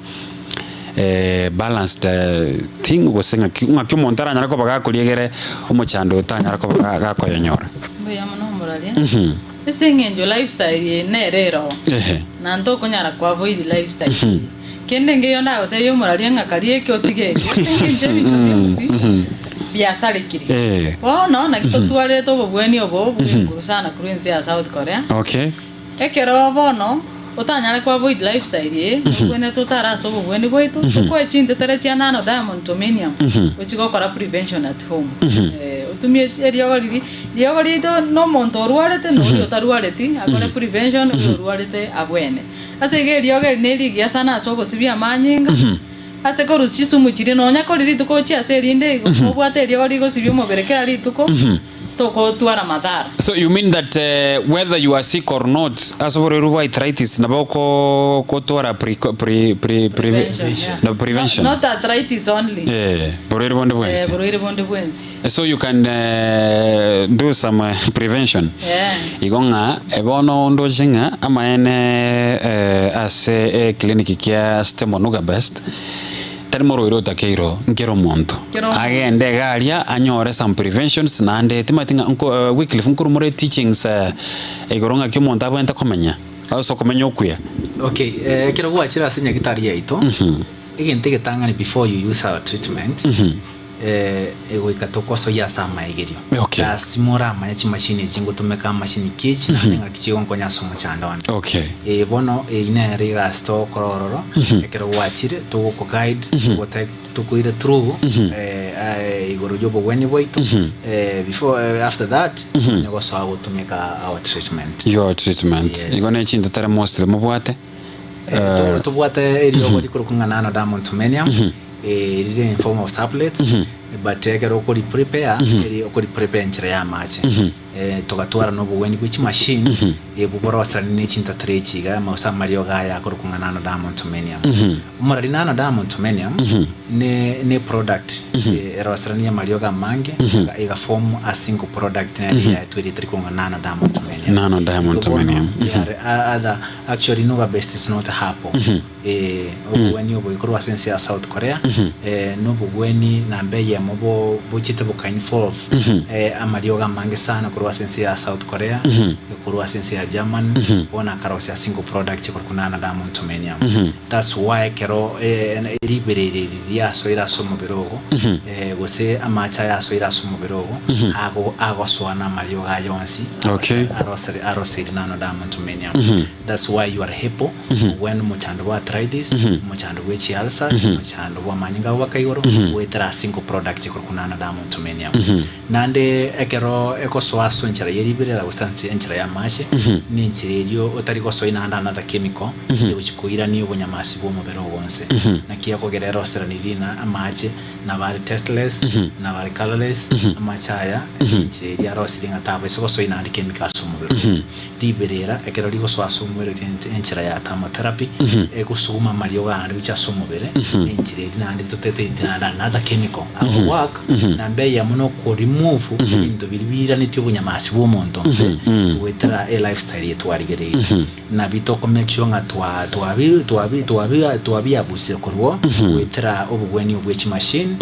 B: a balanced thing gose ng'aki ng'aki omonto aranyare koba gakoria egere omochando oyo tanyara koba ga gakoyonyora?
C: Mbuya mono omoraria. Ase eng'encho lifestyle eye nere eroo,
B: Ehe.
C: na ntokonyara ko avoid lifestyle eye. Kende nkeiyo ndagotebie omoraria ng'a karia eke otige eke, ase eng'encho ebinto bionsi biasarekire.
B: Eh.
C: Bono naki totwarete obobweni obo bw'enkuru sana korwa ense ya South Korea,
B: Okay.
C: ekero bono otanyare ko avoid lifestyle eye, nobwenerete otare ase obobweni bwaito, tokoe chintetere chia nano diamond tomenium, gochi gokora prevention at home. Otumie eriogo riria Riogo riaito nomonto orwarete na oria otarwareti, akore prevention oria orwarete abwene. Ase igo eriogo eri nerigiya sana ase ogosibia amanyinga, ase korusia chisumu chiria nonya kori rituko ochie ase erinde igo, obwate eriogo rigosibia omobere kera rituko, Togotwara madhara.
B: So you mean that whether you are sick or not ase oborwaire bwa arthritis nabo okotwara pre pre pre
C: Prevention, yeah.
B: no prevention.
C: Not arthritis only.
B: Eh, borwaire bonde
C: Eh,
B: bwensi.
C: borwaire bonde bwensi.
B: So you can do some prevention.
C: Yeah.
B: Igo ng'a bono ndoche ng'a amaene ase eclinic kia Stemonuga Best Tari morwaire otakeirwe nkera omonto
C: Kera omonto.
B: agende iga aria anyore some preventions naende timanyeti ng'a nko Wycliffe nkorwa more teachings igoro ng'aki omonto abwenerete komenya ase okomenya okuya.
D: Okay, ekero gwachire ase nyagitari yaito, egento egetang'ani before you use our treatment, Egoika tokosoyia ase amaegerio.
B: Okay.
D: Lasima oramanye chimashini echi ngotumeka amashini ki echi naende ng'aki chigonkonya ase omochando one.
B: Okay.
D: Eh, bono eyio nere egasi togokora ororo, ekero gwachire togoko guide, togote tokoire through igoro ya obogweni bwaito, before after that, onye gosoa gotumeka our treatment.
B: Your treatment.
D: Yes.
B: Igo ne chintetera mostly mobwate.
D: Tobwate eriogo rikorokwa ng'a nano diamond-tumenium, rire in form of tablets, but ekero okori prepare, eri okori prepare enchera ya amache. Togatwara na obogweni bwe chimachine, obwo boroseranie ne chintatera echi iga, gose amariogo aya akorokwa ng'a nano diamond-tumenium. Omorari nano diamond-tumenium, ne ne product eroseranie amariogo amange, ega form a single product nere yaetwe erieta rikorokwa ng'a nano diamond-tumenium.
B: Nano diamond-tumenium.
D: Igo bono, they are other Actually noga best is not hapo eh obogweni obo korwa ase ense ya South Korea eh nobogweni namba eyemo bo bochete boka involve eh amariogo amange sana korwa ase ense ya South Korea korwa ase ense ya German bono akarosia single product ekorokwa nana Diamond Tumenium that's why ekero eh riberera eri riasoire ase omobere ogo eh gose amache aya asoire ase omobere ogo ago agosoa na amariogo aya onsi
B: Okay.
D: Aroseri aroseri nano Diamond Tumenium That's why you are able when omochando bwa arthritis, omochando bwe chi ulcers, omochando bwa amanyinga agobaka igoro, goetera ase single product ekorokwa nano Diamond Tumenium. Naende ekero egosoa ase enchera ye riberera gose ase enchera ya amache, ne enchera erio otari gosoa naende another chemical egochi koirania obonyamasi bwa omobere ogo onse. Naki ekogera eroserani rina amache nabo are tasteless, nabo are colourless, amache aya enchera eria arosirie ng'a tabaisa gosoa naende chemical ase omobere ogo. Riberera ekero rigosoa ase omobere gochia enchera ya thermotherapy, egosuguma amariogo aande gochia ase omobere, enchera eria naende toteteiti naende another chemical. Our work namba eyemo na oko remove ebinto biria biiranetie obonyamasi bwa omonto nse goetera e lifestyle eye twarigereirie. Nabio toko make sure ng'a twa twabi twabi twabi twabiabusire korwa goetera obogwenia obwe chimachine,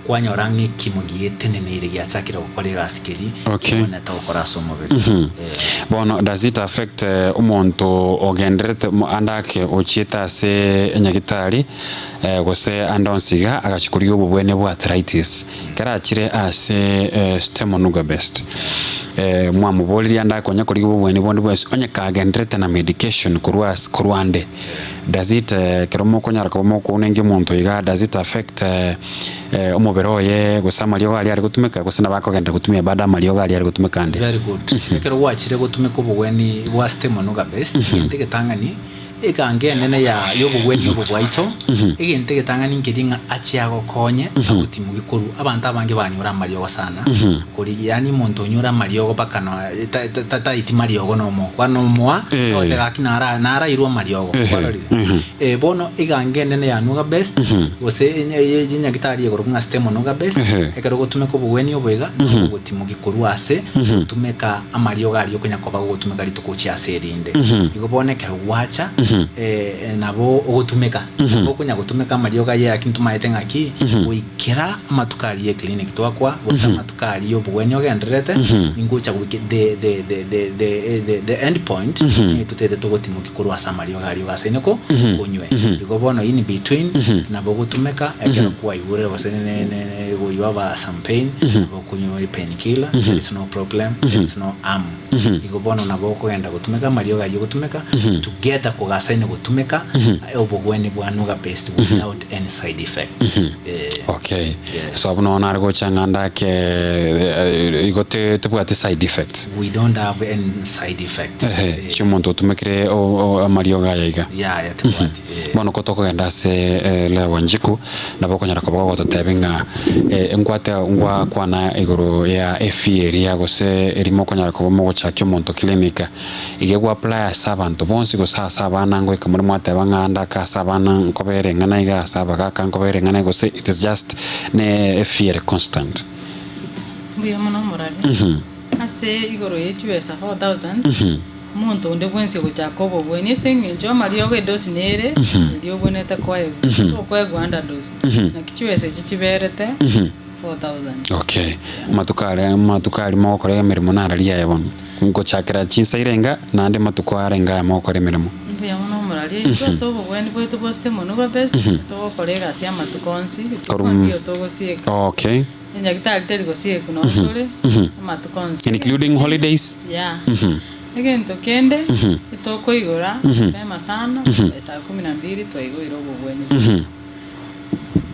D: kwanyora ng'a ekimo gieteneneire giachakire gokora egasi keria
B: Okay.
D: kebwenerete gokora ase omobere. Eh.
B: Bono does it affect omonto ogendererete mo ande ake ochiete ase enyagitari gose ande onsi iga agachia korigia obobwenia bwa arthritis ekero achire ase Stemonuga Best mwamoboririe ande akonya korigia obobweni bonde bwensi onye kagendererete na medication korwa ase korwa ande does it ekero mokonyara koba mokounengia omonto iga does it affect omobere oye gose amariogo aria are gotumeka gose nabo akogenderera gotumia bado amariogo aria are gotumeka ande.
D: Very good. Ekero gwachire gotumeka obogweni bwa Stemonuga Best, egento egetang'ani Egango enene ya y'obogwenia obo bwaito, egento egetang'ani nkeria ng'a achie agokonye agotimokie korwa abanto abange banyore amariogo sana, korigia yaani omonto onyore amariogo mpaka no ta ta taeti mariogo nomo kwana omoa
B: Eh.
D: ogote gaki nara narairwe amariogo
B: Ehe,
D: kwarorire.
B: ehe.
D: Eh, bono egango enene ya Nuga Best gose enye ye nyagitari ekorokwa ng'a Stemo Nuga Best,
B: Ehe.
D: ekero ogotumeka obogwenia obo iga, nokogotimokia korwa ase gotumeka amariogo aria okonya koba gogotumeka rituko gochia ase erinde. Igo bono ekero gwacha, nabo ogotumeka, nabo okonya gotumeka amariogo aye lakini tomaete ng'aki, goikera amatuko aria eclinic twakwa, gose amatuko aria obogwenia ogendererete, ningocha goika the the the the the the the end point, nigo totete togotimokia korwa ase amariogo aria ogasaine ko konywe. Igo bono in between, nabo ogotumeka ekero kwaigure gose ne ne ne you have a some pain, nabo okonywa epain killer, there is no problem, there is no harm. Igo bono nabo okogenda gotumeka amariogo ayio ogotumeka together koga. Basaine gotumeka obogweni bwa Nuga Best without any side effect. Eh.
B: Okay.
D: Yes.
B: So buna bono are gocha ng'a ndake eh, igo te- tebwati side effects.
D: We don't have any side effect.
B: Ehe,
D: Eh,
B: chiomonto otumekire o- o- amariogo aya iga.
D: Yaya tebwati. Eh.
B: Bono ko tokogenda ase eh, Lea Wanjiku nabo okonyara koba gogototebia ng'a eh, ngwate ngwakwana igoro ya efee eria gose erimo okonyara koba mogochakia omonto clinic. Iga egwa apply ase abanto bonsi gose ase abana ngoika more mwateba ng'a ndake ase abana nkobere eng'ana iga ase abagaka nkobere eng'ana iga gose it is just ne efee ere constant.
C: Mbuya mono omorari. Ase igoro ye chibesa 4000, omonto onde bwensi ogochaka obobweni ase eng'encho amariogo edosi nere eria obwenerete koegwa, tokoegwa under dose. Naki chibesa echi chiberete 4000.
B: Okay, amatuko aria amatuko aria mogokora emeremo nararia aye bono? Ngochakera chinsa irenga naende amatuko arenge aya mogokora emeremo?
C: Mbuya mono omorari, intwe ase obobweni bwaito bwa Stemo Nuba Best, togokora egasi amatuko onsi, rituko
B: Korwa-
C: ndiyo togosieka.
B: Okay.
C: Enyagitari teri gosiekwa nabo tore amatuko onsi.
B: Including holidays?
C: Yeah. Egento kende etokoigora mapema sana by saa kumi na mbili twaigoire obobweni.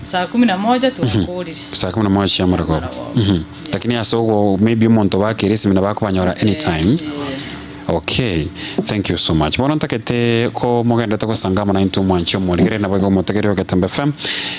C: Saa kumi na moja twakorire.
B: Saa kumi na moja chia marogoba.
C: Marogoba.
B: Lakini ase ogo maybe omonto bakere esimi nabo akobanyora anytime.
C: Eh,
B: Okay, thank you so much. Bono ntagete ko mogendete gosanga amo naintwe omwanchi omorigere nabo igo omotegereri o Getembe FM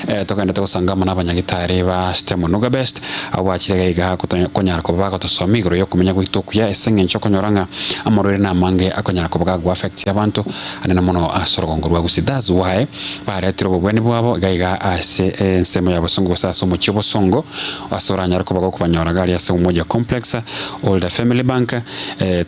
B: eh, togendete gosanga amo nabanyagitari ba Stemo Nuga Best abwo bachire iga iga koto- konyara koba bagotosomia igoro yokomenya gwaito okuya ase eng'encho okonyora ng'a amarwaire namange akonyara koba gago affect abanto anene mono ase orogongo rwa Gusii. That's why baretire obobweni bwabo iga iga ase ensemo ya Bosongo gose ase omochie o Bosongo ase oranyare koba gokobanyora iga aria ase Umoja Complex, Older Family Bank,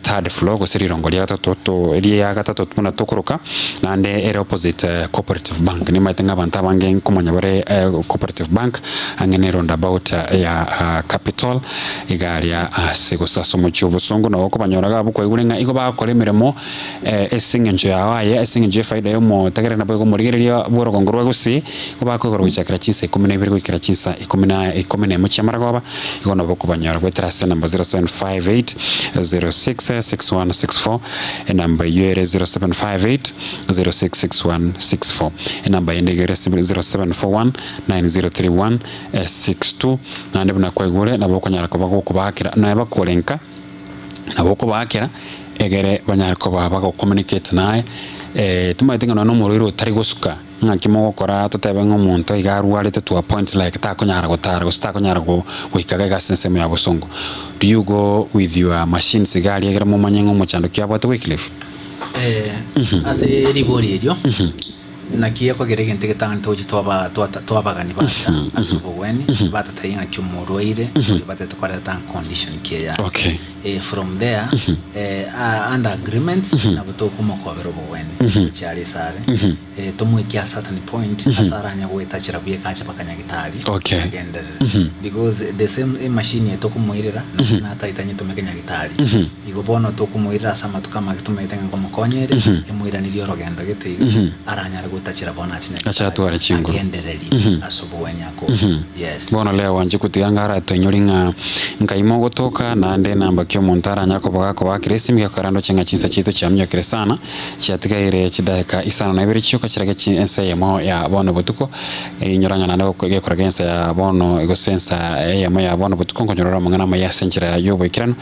B: third floor gose rirongo ria gatato to ria gatato buna tokoroka naende ere opposite Cooperative Bank. Nimaete ng'a abanto abange nkomanya bare Cooperative Bank ang'e ne roundabout ya Capital iga aria ase gose ase omochie o Bosongo nabo okobanyora iga abwo kwaigure ng'a igo bagokora emeremo Ase engencho yao aye, ase engencho y'efaida y'omotegereri naboigo omorigereria bw'orogongo rwa gusii, igo bakoigora gochakera chinsa ikomi na ibere goikera chinsa ikomi na ikomi na emo chi'amaragoba, igo nabo okobanyora goetera ase enamba 0758 06 6164, enamba eyio ere 0758 06 6164, enamba yende iga ere 0741 9031 62, naende buna kwaigure nabo okonyara koba gokobaakera naye bakorenka. Nabo okobaakera egere banyare koba bago communicate naye, tomaete ng'a nonye na omorwaire otari gosuka, ng'aki mogokora totebe ng'a omonto iga arwarete to a point like takonyara gotara gose takonyara go goika iga ase ensemo ya bosongo. Do you go with your machines iga aria egere momanye ng'a omochando ki abwate Wycliffe?
D: Ase ribori erio, naki ekogera egento egetang'ani togochia twaba twata twabagani bacha ase obogweni, batatebia ng'aki omorwaire oyo batete koreta condition ki eyare.
B: Okay.
D: From there, under agreements, nabo tokomokobera obogweni gochia are ase are, tomoikie a certain point ase aranye goetachera buya ekache mpaka nyagitari
B: Okay.
D: agenderere. Because the same emachine eye tokomoirera, nonye nataete anyetomeke nyagitari. Igo bono tokomoirera ase amatuko amake tomaete ng'a nkomokonya ere, emoiranirie orogendo gete iga, aranyare gotachera bono ache
B: Ache
D: Nyasae,
B: atware chinguru.
D: agendererie ase obogwenia akore. Yes.
B: Bono leo anche gotiga ng'a aratoinyori ng'a nkai mogotoka, naende enamba ki omonto aranyare koba gakobakera esimi gekogera ndoche ng'a chinsa chiaito chiaminyokire sana, chiatigaire chidakika isano na ibere chioka chirage chi ensa eyemo ya bono botuko, Inyora ng'a naende gekora gensa ya bono gose ensa eyemo ya bono botuko nkonyorora amang'ana amaya ase enchera y'oboikeranu,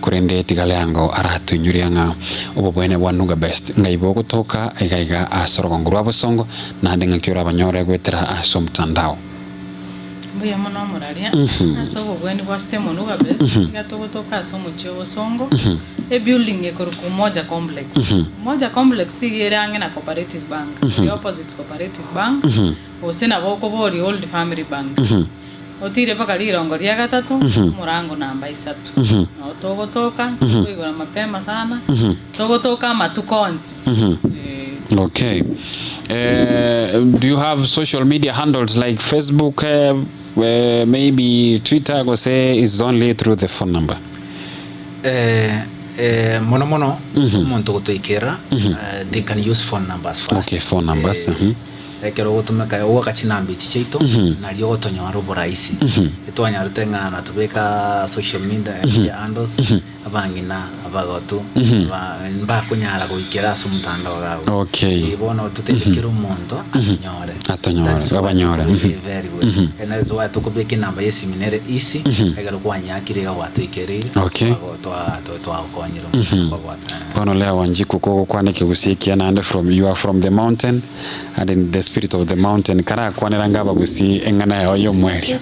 B: korende tiga leango aratoinyoria ng'a oboboene bwa Nuga Best ng'ai bogotoka iga iga ase orogongo rwa bosongo, naende ng'aki orabanyore goetera ase omotandao.
C: Mbuya mono omoraria ase obobweni bwa Stemo Nuga Best iga togotoka ase omochie o Bosongo ebuilding ekorokwa Umoja Complex. Umoja Complex iga ere ang'e na Cooperative Bank, ere opposite Cooperative Bank, gose nabo okoboria Old Family Bank. Otire mpaka rirongo ria gatato, omorango namba isato. Noo togotoka, tokoigora mapema sana, togotoka amatuko onsi. Eh.
B: Okay. Do you have social media handles like Facebook, maybe Twitter, gose is only through the phone number?
D: Mono mono omonto ogotoikerera they can use phone numbers first.
B: Okay, phone numbers,
D: Ekero ogotumeka ogoaka chinamba echi chiaito nario ogotonyora oboraisi. Etwanyarete ng'a natobeka social media handles. Abang'ina abagotu mbakonyara goikera ase omotandao iga agwo.
B: Okay.
D: Ee, bono totebe kera omonto atonyore.
B: Atonyore,
D: That's why
B: abanyore.
D: tokobeka very good. And that's why tokobeka enamba ya esimi nere easy, ekero kwanyeakire iga gwatoikereire,
B: Okay.
D: twago- twa- twa- twagokonyire omonto kobwata.
B: Bono Lea Wanjiku kogokwana ekegusii ekiya naende from you are from the mountain and in the spirit of the mountain karakwanera anga abagusii eng'ana yao y'omwerio.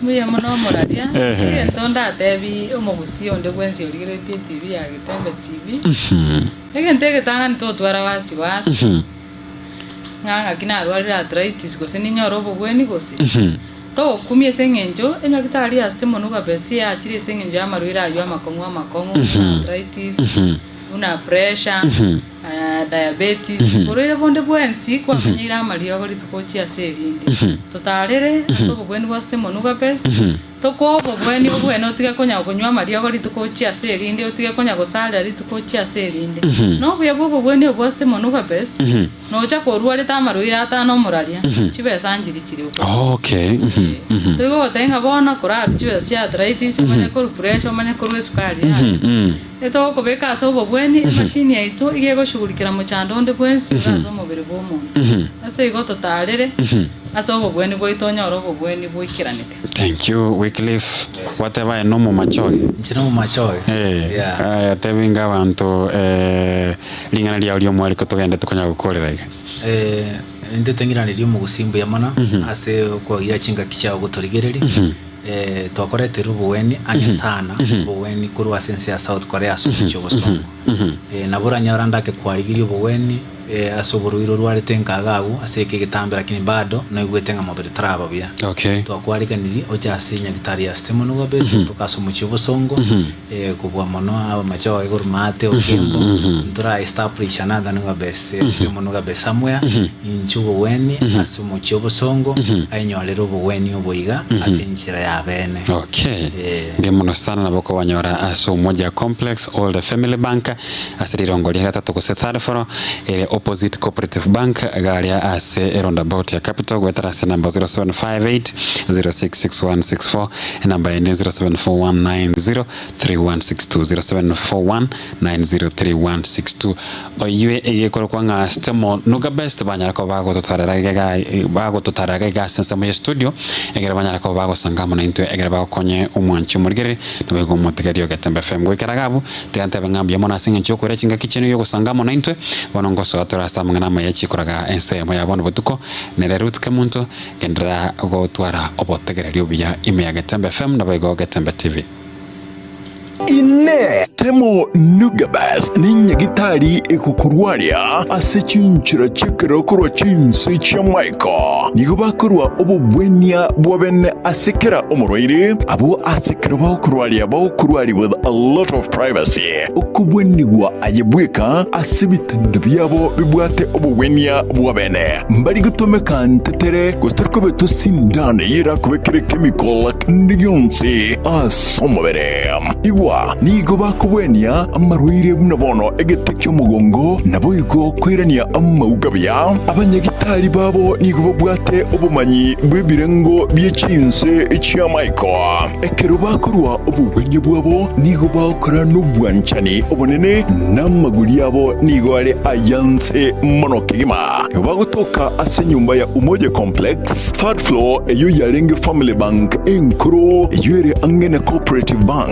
C: Mbuya mono omoraria,
B: Ehe.
C: chigento ndatebi omogusii onde bwensi origeretie etibi ya Getembe TV, egento egetang'ani totwara wasi wasi, ng'a ng'aki narwarire arthritis gose ninyore obogweni gose, togokumia ase eng'encho enyagitari ase omonwa besi yachire ase eng'encho ya amarwaire aywo amakong'u amakong'u buna arthritis, buna pressure, diabetes, borwaire bonde bwensi kwamenyeire amariogo rituko ochie ase erinde. Totarere ase obobweni bwa Simon Ugabes, tokoe obobweni obwene otige konya konywa amariogo rituko ochie ase erinde, otige konya gosarera rituko ochie ase erinde. Na obuya bwa obobweni obo bwa Simon Ugabes, nocha korwarete amarwaire atano omoraria, chibesa nchiri chiri okonywa.
B: Okay.
C: Toigogotebia ng'a bono korarwe chibesa chia arthritis, omanye korwa pressure, omanye korwa esukari yaya. Etogokobeka ase obobweni, emashini yaito iga egoshughulikera mochando onde bwensi ore ase omobere bw'omonto. Ase igo totaarere ase obobweni bwaito onyore obobweni boikeranete.
B: Thank you Wycliffe. Gwateba aye nomomachoge.
D: Inche nomomachoge.
B: Eh,
D: Yeah.
B: aya tebi inga abanto eh, ring'ana riao ri'omwariko togende tokonya gokorera iga.
D: Eh, intete ng'iranerie omogusii mbuya mono ase okwagira chingaki chiao gotorigereria. Twakoreterwe obogweni ang'e sana, obogweni korwa ase ense ya South Korea ase omochie o Bosongo. Nabo oranyore ande ake kwarigirie obogweni ase oborwaire orwarete nka iga agwo ase eke egetambe lakini bado noigwete ng'a mobere toraba buya.
B: Okay.
D: Twakwariganirie oche ase nyagetari ya Stemon Base toka ase omochie o Bosongo kobua mono abamache oo igoro maate Ogembo ntora establish another Nuga Base Stemon Base somewhere inche obogweni ase omochie obosongo ainyorere obogweni obo iga ase enchera ya bene.
B: Okay.
D: Eh.
B: Mbuya mono sana nabo okobanyora ase Umoja Complex, Old Family Bank, ase rirongo ria gatato gose third floor, ere opposite Cooperative Bank, iga aria ase eroundabout ya Capital, goetera ase enamba 0758 066164, enamba ende 0741 903162, 0741903162. Oyio egekorokwa ng'a Stemo Nuga Best banyara koba bagototarera iga bagototarera iga ase ensemo ye studio egere banyare koba bagosanga amo naintwe egere bagokonye omwanchi omorigereri naboigo omotegereria o Getembe FM. Goikera iga abwo tiga ntebe ng'a mbuya mono ase eng'encho yokoira chingaki chiaino yogosanga amo naintwe bono ngosoa tore ase amang'ana amaya chikoraga ensemo ya bono botuko nere Ruth Kemunto genderera gotwara obotegereri obuya ime ya Getembe FM naboigo Getembe TV.
A: Inee! Temo Nugabes nenyagitari egokorwaria ase chinchera chi'ekerero korwa chinse chi'amaiko. Nigo bakorua obobwenia bwa bene ase kera omorwaire, abwo ase ekero bagokorwaria bagokorwaria with a lot of privacy, okobwenigwa aye bweka ase ebitanda biabo bibwate obobwenia bwa bene. Mbari gotomeka ntetere, gose tari kobetwa sindano eyio erakobekere chemical kende gionsi ase omobere. Igwa, nigo bakobwenia amarwaire buna bono egete ki'omogongo, naboigo koirania amauga buya. Abanyagitari babo nigo babwate obomanyi bw'ebirengo bie chinse chi'amaiko. Ekero bakorua obogwenia bwabo nigo bagokora nobwanchani obonene, na amagori abo nigo are ayanse mono kegima. Bagotoka ase enyomba ya Umoja Complex, third floor, eyio yarenge Family Bank enkoro, eyio ere ang'e na Cooperative Bank.